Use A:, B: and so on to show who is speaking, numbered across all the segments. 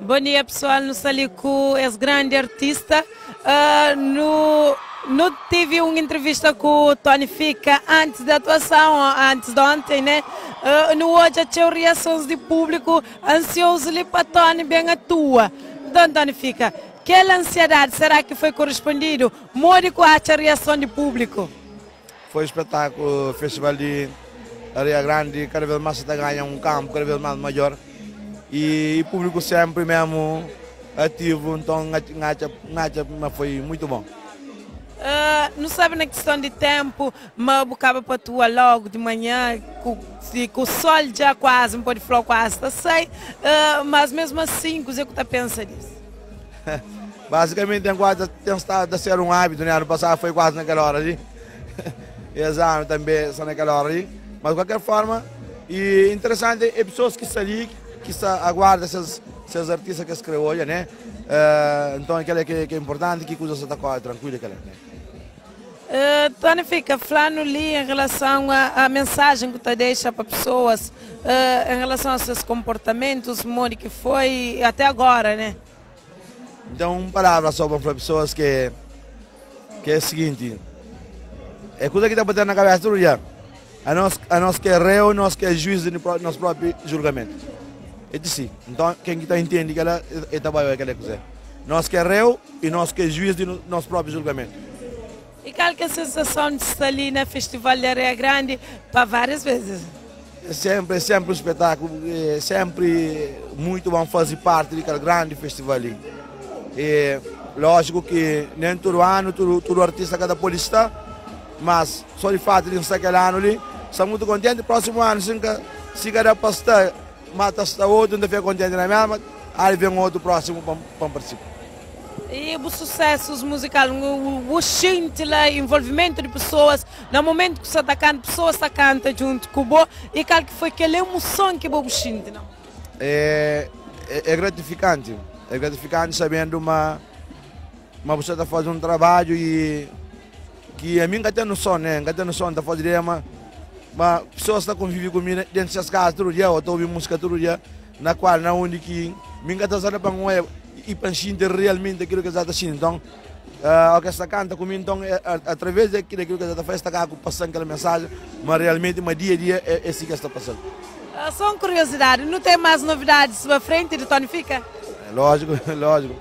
A: Bom dia pessoal, nu sta li ku es grandi artista. Uh, nu, nu tive uma entrevista com o Tony Fika antes da atuação, antes de ontem, né? Uh, nu odja txeu reações de público ansioso ali para Tony bem atua. Então, Tony Fika, aquela ansiedade, será que foi correspondido? Modi ku atxa reação de público?
B: Foi um espetáculo, festival de Areia Grande, cada vez mais está ganhando um campo, cada vez mais maior. E, e público sempre mesmo ativo, então ngacha, ngacha, mas foi muito bom.
A: Não sabe na questão de tempo, mas bocava para tua logo de manhã, com, com o sol já quase, não pode falar quase, tá sei, mas mesmo assim, o que você tá pensa disso?
B: Basicamente tem quase tem estado a ser um hábito, né? Ano passado foi quase naquela hora ali. Esse ano também só naquela hora ali. Mas de qualquer forma, e interessante é pessoas que estão ali, que está, aguardam esses, esses artistas que escreveu hoje, né? Então aquilo é que, que é importante, que coisa está tranquila, aquela, né?
A: Tony fica falando ali em relação à mensagem que tu deixa para pessoas, em relação aos seus comportamentos, modo que foi até agora, né?
B: Então, uma palavra só para pessoas que, que é o seguinte, é coisa que está batendo na cabeça todo dia. A nós que é réu, nós que é juiz do nosso próprio julgamento. É assim. Então, quem está entende que ela é trabalho aquela coisa. Nós que é réu e nós que é juiz do nosso próprio julgamento.
A: E qual que é a sensação de estar ali no Festival de Areia Grande para várias vezes?
B: É sempre um espetáculo, é sempre muito bom fazer parte daquele grande festival ali. É, lógico que nem todo ano, todo, todo artista, cada polista, mas só de fato de estar aquele ano ali, estou muito contente. Próximo ano, se, se cada pastor mata está outro, não fica contente na mesma, aí vem outro próximo para participar.
A: E os sucessos musicais, o, o lá, envolvimento de pessoas, no momento que você está cantando, pessoas estão cantando junto com o e qual que foi aquela emoção que você sente, não?
B: É, é, é gratificante, é gratificante sabendo uma, uma pessoa está fazendo um trabalho e que a mim nunca tem noção, né? Nunca tem noção, está fazendo uma, uma pessoa está convivendo comigo dentro dessas casas todo dia, eu estou ouvindo música todo dia, na qual, na onde que mim nunca está sabendo para um e para sentir realmente aquilo que está sentindo. Então, a orquestra canta comigo, então, é, através daquilo, daquilo que está fazendo, está passando aquela mensagem, mas realmente, mas dia a dia, é, é assim que está passando.
A: Só uma curiosidade, não tem mais novidades para frente de Tony Fika?
B: É, lógico, lógico.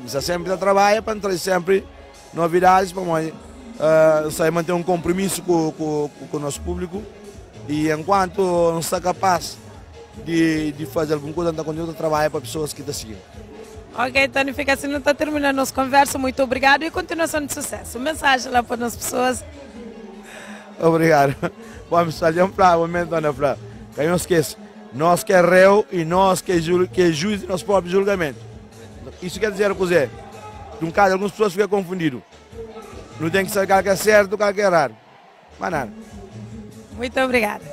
B: Você sempre trabalha para trazer sempre novidades, para uh, manter um compromisso com, com, com o nosso público e enquanto não está capaz de, de fazer alguma coisa, não continua a trabalhar para pessoas que estão seguindo.
A: Ok, Tony, fica assim, não está terminando a nossa conversa. Muito obrigado e continuação de sucesso. Mensagem lá para as pessoas.
B: Obrigado. Bom, pessoal, já um momento, dona Flá. Que não esqueça, nós que é réu e nós que é, ju, que é juiz de nosso próprio julgamento. Isso quer dizer, o De um caso, algumas pessoas ficam confundidas. Não tem que saber o que é certo e o que é errado. Mas nada.
A: Muito obrigada.